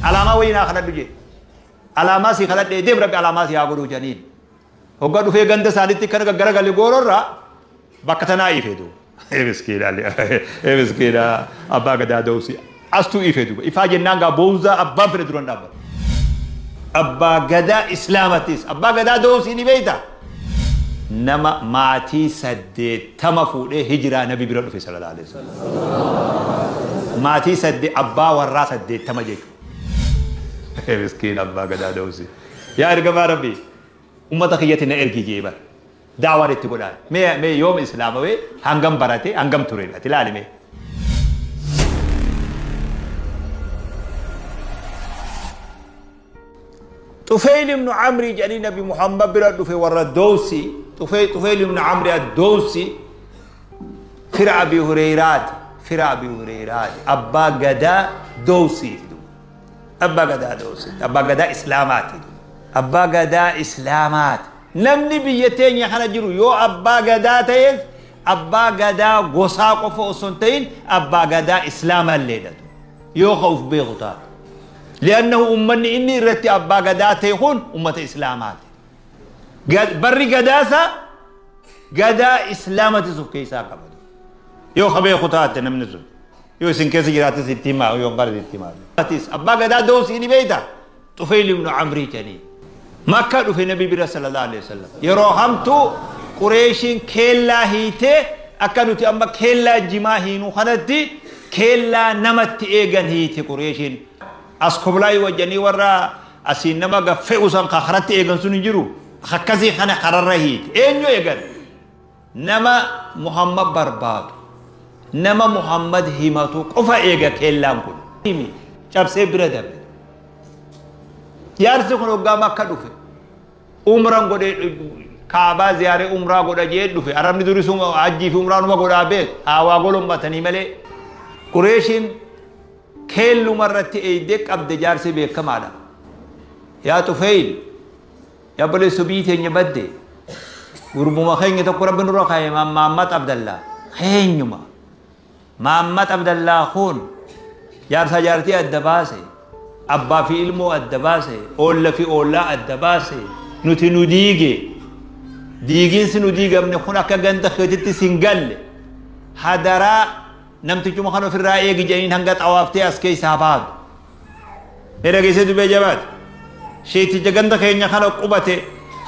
Alaamaa wayii naa kadhadhu jee. Alaamaa sii kadhadhee deem Rabbi alaamaa sii haa godhuu jedhaniin. Hoggaa dhufee ganda isaaniitti kana gaggaragale goororraa bakka tanaa ife duuba. Ee miskiina ee miskiina abbaa gadaa dawsi astuu ife duuba. Ifaa jennaan gaa boonzaa abbaan fedhe duran dhaabbata. Abbaa gadaa islaamattis abbaa gadaa dawsii ni beekta. Nama maatii 80 fuudhee hijiraa nabi bira dhufe sallallahu alaihi wasallam. Maatii sadde abbaa warraa 80 jechuudha. Ee miskiina abbaa gadaa dawsii. Yaa ergamaa Rabbii ummata kiyyatti na ergi jee bar. Da'waan itti godhaan. Mee mee yoom islaamawee hangam barate hangam ture ati ilaali mee. Xufeyl ibnu Amrii jedhanii Nabi Muhammad bira dhufe warra Dowsi Xufeyl ibnu Amrii ad-Dowsi fira Abi Hureyraati fira Abi Hureyraati abbaa gadaa Dowsiiti abbaa gadaa Dowsiiti abbaa gadaa Islaamaati abbaa gadaa Islaamaati. Namni biyya teenya kana jiru yoo abbaa gadaa ta'es abbaa gadaa gosaa qofa osoo hin ta'in abbaa gadaa Islaamaa illeedha. Yoo ka uf beeku taate. Li'annahu ummanni inni irratti abbaa gadaa ta'e kun ummata Islaamaati. Barri gadaasaa gadaa Islaamatis of keessaa qaba. Yoo ka beeku taate namni sun. Yoo isin keessa jiraates itti himaa yoo hin qabne itti himaa. Abbaa gadaa Dawsii ni beektaa? Xufeyl ibnu Amrii jedhaniin. Makka dhufe Nabi bira sallallahu alaihi wasallam. Yeroo hamtuu Qureeshiin keellaa hiitee akka nuti amma keellaa jimaa hiinu kanatti keellaa namatti eegan hiite Qureeshiin. As koblaayii wajjanii warra asiin nama gaffe'u san ka karatti eegan sun hin jiru. Akkasii kana kararra hiite. Eenyu eegan? Nama Muhammad barbaadu, nama Muhammad himatu qofa eega keellaan kun. Himi cabsee bira dabre. Jaarsi kun hoggaa Makka dhufe. Umran godhee Kaabaa ziyaaree umraa godha jee dhufe. Arabni duris hajjii fi umraa numa godhaa beek. Haa waa golommatanii malee. Qureeshiin keelluma irratti eeydee qabde jaarsi beekamaadha. Yaa Xufeyl Yaa obboleesso biyyi teenya badde. Gurbuma keenya tokko rabbi nurra kaaye Maammat Abdallaa. Keenyuma. Maammat Abdallaa kun jaarsaa jaartii adda baase. Abbaa fi ilmoo adda baase. Oolla fi oollaa adda baase. Nuti nu diige. Diigiinsi nu diigamne kun akka ganda keetitti sin galle. Hadaraa namtichuma kan ofirraa eegi jedhaniin hanga xawaaftee as keessaa baatu. Mee dhageessee dubee jabaate. Sheeticha ganda keenya kana qubate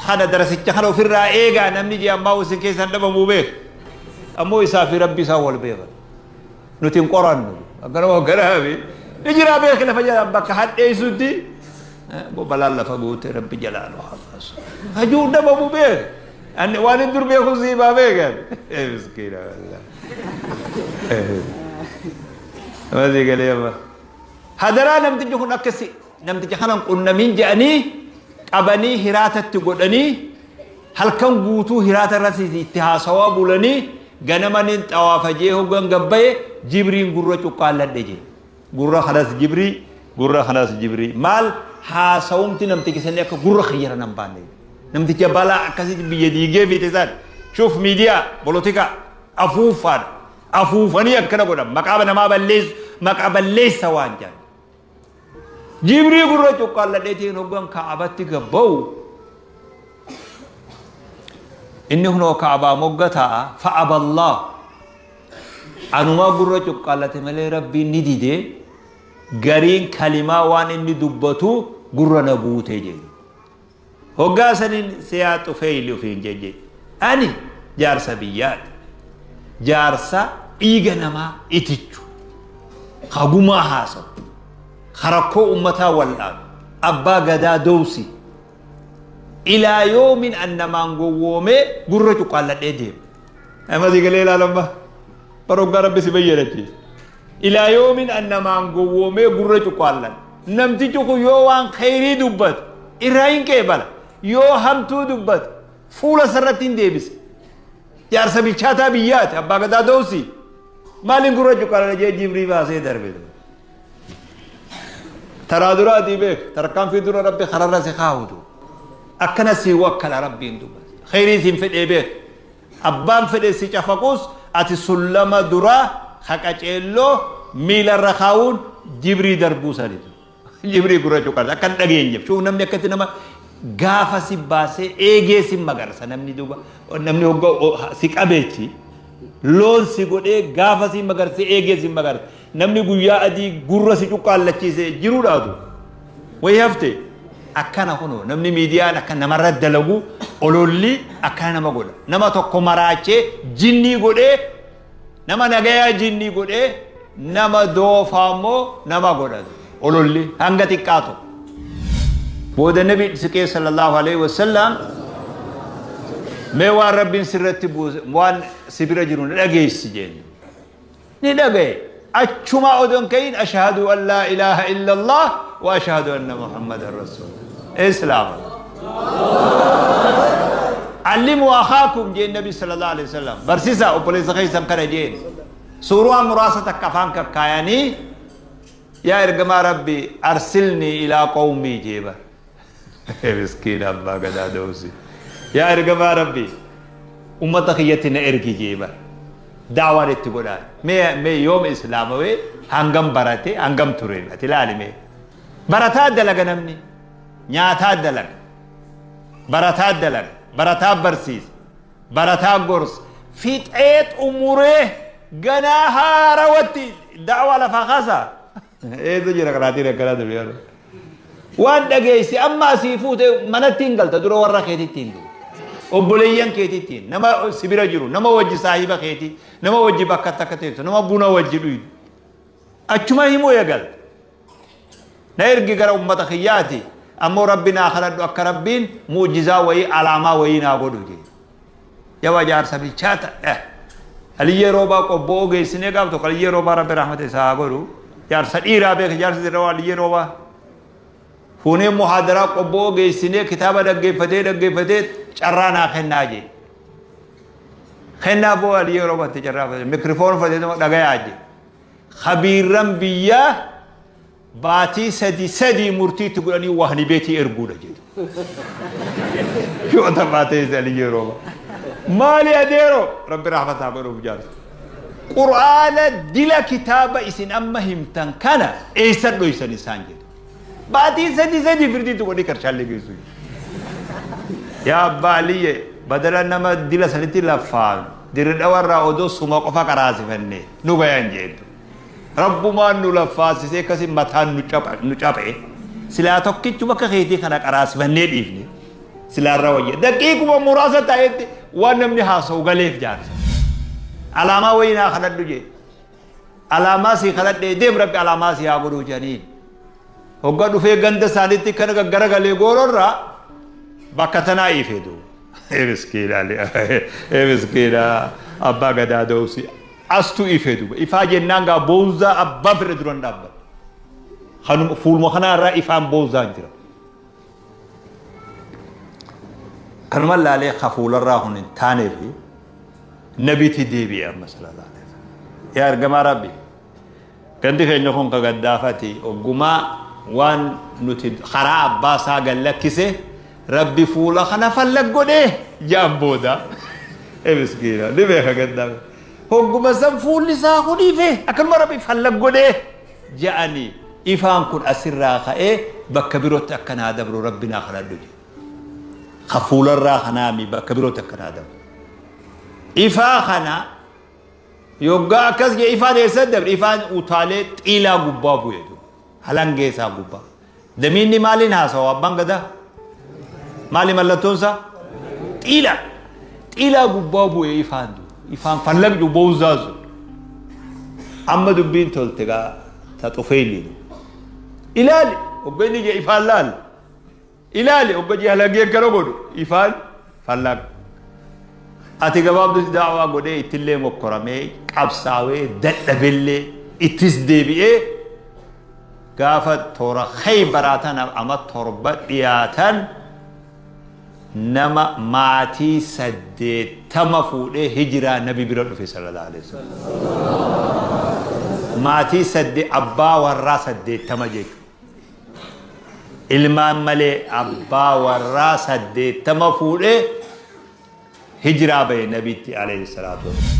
kana darasicha kana ofirraa eegaa namni jee ammaa isin keessaan dhabamuu beeka. Ammoo isaa fi rabbi isaa wal beekan. Nuti hin qorannu. Akkana hoogganaa fi ni jiraa beeki lafa jala bakka hadheessutti balaan lafa guute rabbi jalaa nu haa baasu. Hajuu dhabamuu beeka. Ani waan hin dur beeku sii baa beekan. Miskiina wallah. Masii galee amma. Hadaraa namtichi kun akka si namticha kana hin qunnamin jedhanii qabanii hiraatatti godhanii halkan guutuu hiraata irratti itti haasawaa bulanii ganama nin xawaafa jee hoggan gabbaye jibriin gurra cuqqaalladhe jee. Gurra kanas jibrii gurra kanas jibrii maal haasawumti namticha sanii akka gurra kiyyara nan baanne. Namticha balaa akkasitti biyya diigee fiite isaan shuuf miidiyaa polotikaa afuuffaadha. Afuufanii akkana godhan maqaa namaa balleessu maqaa balleessa waan jedhan. Jibrii gurra cuqqaalladheetiin hoggan ka'abatti gabba'u inni kunoo ka'abaa mogga taa'a fa'aballah anumaa gurra cuqqaallate malee rabbiin ni dide gariin kalimaa waan inni dubbatu gurra na buute jedhe. Hoggaa saniin siyaa Xufeyli ofiin jeje. Ani jaarsa biyyaati. Jaarsa dhiiga namaa itichu. Ka gumaa haasawu. Ka rakkoo ummataa wal'aanu. Abbaa gadaa dowsi. Ilaa yoomin an namaan gowwoomee gurra cuqqaalladhee deema. Amma sii galee ilaalamma. Bara hoggaa rabbi si bayyanachiise. Ilaa yoomin an namaan gowwoomee gurra cuqqaalladha. Namtichi kun yoo waan kheyrii dubbate irraa hin qeebala. Yoo hamtuu dubbate fuula isarratti hin deebisa. Jaarsa bilchaataa biyyaati abbaa gadaa dowsii. Maaliin gurra cuqqaalladha jee jibrii baasee darbe. Taraa duraatii beek tarkaanfii dura rabbi kararra si kaa'utu. Akkana si wakkala rabbiin dubbate. Kheyrii siin fedhee beek. Abbaan fedhe si cafaqus ati sullama duraa ka qaceelloo miila irra kaawuun jibrii darbuu sanitu. Jibrii gurra cuqqaalsa akka hin dhageenyeef. Shuu namni akkatti nama gaafa si baasee eegee si magarsa namni duuba namni hogga si qabeechi loon si godhee gaafa si magarsee eegee si magarsa namni guyyaa adii gurra si cuqqaallachiisee jiruudhaatu wayii hafte akkana kunoo namni miidiyaan akka namarra dalagu ololli akkana nama godha nama tokko maraachee jinnii godhee nama nagayaa jinnii godhee nama doofaa immoo nama godhatu ololli hanga xiqqaa tokko. Booda Nabi siqee sallallahu alaihi wasallam mee waan Rabbiin sirratti buuse waan si bira jiru ni dhageessi jenne. Ni dhagaye. Achuma odoon kayin ashhadu an laa ilaaha illallah wa ashhadu anna Muhammadan rasuulullah. Islaama. Allimuu akhaakum jeen Nabi sallallahu alaihi wasallam. Barsiisaa obboleessa keessan kana jeen. Suuraa muraasa takka afaan kakkaayanii yaa ergamaa Rabbi arsilnii ilaa qawmii jee bar. Miskiina abbaa gadaa doosi. Yaa ergamaa Rabbi ummata kiyyatti na ergi jee bar. Daawaan itti godhaa. Mee yoom islaamawee hangam barate hangam ture ati ilaali mee. Barataa dalaga namni. Nyaataa dalaga. Barataa dalaga. Barataa barsiisa. Barataa gorsa. Fixee xumuree ganaa haarawatti da'waa lafaa kaasaa. Eessa jira karaatiin akkanaa ture yeroo. Waan dhageessi amma asii fuute manatti hin galta dura warra keetitti hin galu. Obboleeyyan keetitti nama si bira jiru nama wajji saahiba keetii nama wajji bakka takka teessu nama buna wajji dhuydu. Achuma himuu eegalta. Na ergi gara ummata kiyyaati ammoo rabbi naa kadhadhu akka rabbiin mu'jizaa wayii alaamaa wayii naa godhu jee. Yawa jaarsa bilchaata. Aliyyee Roobaa qobboo geessinee gaaf tokko Aliyyee Roobaa rabbi rahmata isaa haa godhu. Jaarsa dhiiraa beeka jaarsa dirrawaa Aliyyee Roobaa. Fuunee muhaadaraa qobboo geessinee kitaaba dhaggeeffatee dhaggeeffatee carraa naa kennaa jee. Kennaa boo Aliyyee Roobaatti carraa fudhatee mikirifoon fudhatee dhagayaa jee. Khabiirran biyyaa baatii sadi sadii murtii itti godhanii wahni beetii erguudha jedhu. Yoo tabaatee isa Aliyyee Roobaa. Maali adeero rabbi rahmataa godhuuf jaarsa. Qur'aana dila kitaaba isin amma himtan kana eessa dhoysan isaan jedhu. Baatii sadi sadi firdiitti godhii karshaallee geessu. Yaa abbaa Aliyye badala nama dila sanitti laffaan dirri dhawarraa odoo suma qofa qaraasifanne nu gayan jedhu. Rabbumaan nu laffaasisee akkasi mataan nu caphe silaa tokkichuma akka keetii kana qaraasifannee dhiifne silaarra wayya. Daqiiquma muraasa ta'etti waan namni haasa'u galeef jaarsa. Alaamaa wayii naa kadhadhu jee. Alaamaa sii kadhadhee deem rabbi alaamaa sii haa godhuu jedhaniin. Hoggaa dhufee ganda isaaniitti kana gaggaragalee goororraa bakka tanaa ifee duuba. Miskiina miskiina abbaa gadaa doosi. Astu ifee duuba. Ifaa jennaan gaa boozaa abbaa fedhe duran dhaabbata. Kanuma fuuluma kanarraa ifaan boozaan jira. Kanuma laalee hafuularraa kun hin taaneef nabiitti deebi'e amma sallallahu alaihi wasallam. Yaa ergamaa rabbi gandi keenya kun ka gaddaafati oggumaa waan nuti karaa abbaa isaa gad lakkise rabbi fuula kana fallag godhee jaan booda. Miskiina ni beeka gaddaafa. Hogguma san fuulli isaa kun ife akkanuma rabbi fallag godhee ja'anii ifaan kun asirraa ka'ee bakka birootti akkanaa dabru rabbi naa kadhadhu jedhe. Ka fuularraa kanaami bakka birootti akkanaa dabru. Ifaa kana yoggaa akkas jee ifaan eessa dabre ifaan utaalee xiilaa gubbaa bu'e halangee isaa gubbaa. Damiinni maaliin haasawa abbaan gadaa? Maali mallattoon isaa? Xiilaa. Xiilaa gubbaa bu'e ifaan du. Ifaan fallaqju boozaa sun. Amma dubbiin tolte gaa ta xufeelli. Ilaali hogga inni jee ifaan laal. Ilaali hogga jee halangee akkana godhu ifaan fallaq. Ati gabaabdutti daawaa godhee ittillee mokkoramee qabsaawee dadhabellee ittis deebi'ee gaafa toora Khaybaraa tana ama 7 dhiyaatan nama maatii 80 fuudhee hijiraa nabi bira dhufe sallallahu alaihi wasallam. Maatii sadde abbaa warraa 80 jechuudha. Ilmaan malee abbaa warraa 80 fuudhee hijiraa bahe nabitti alayhi salaatu wasallam.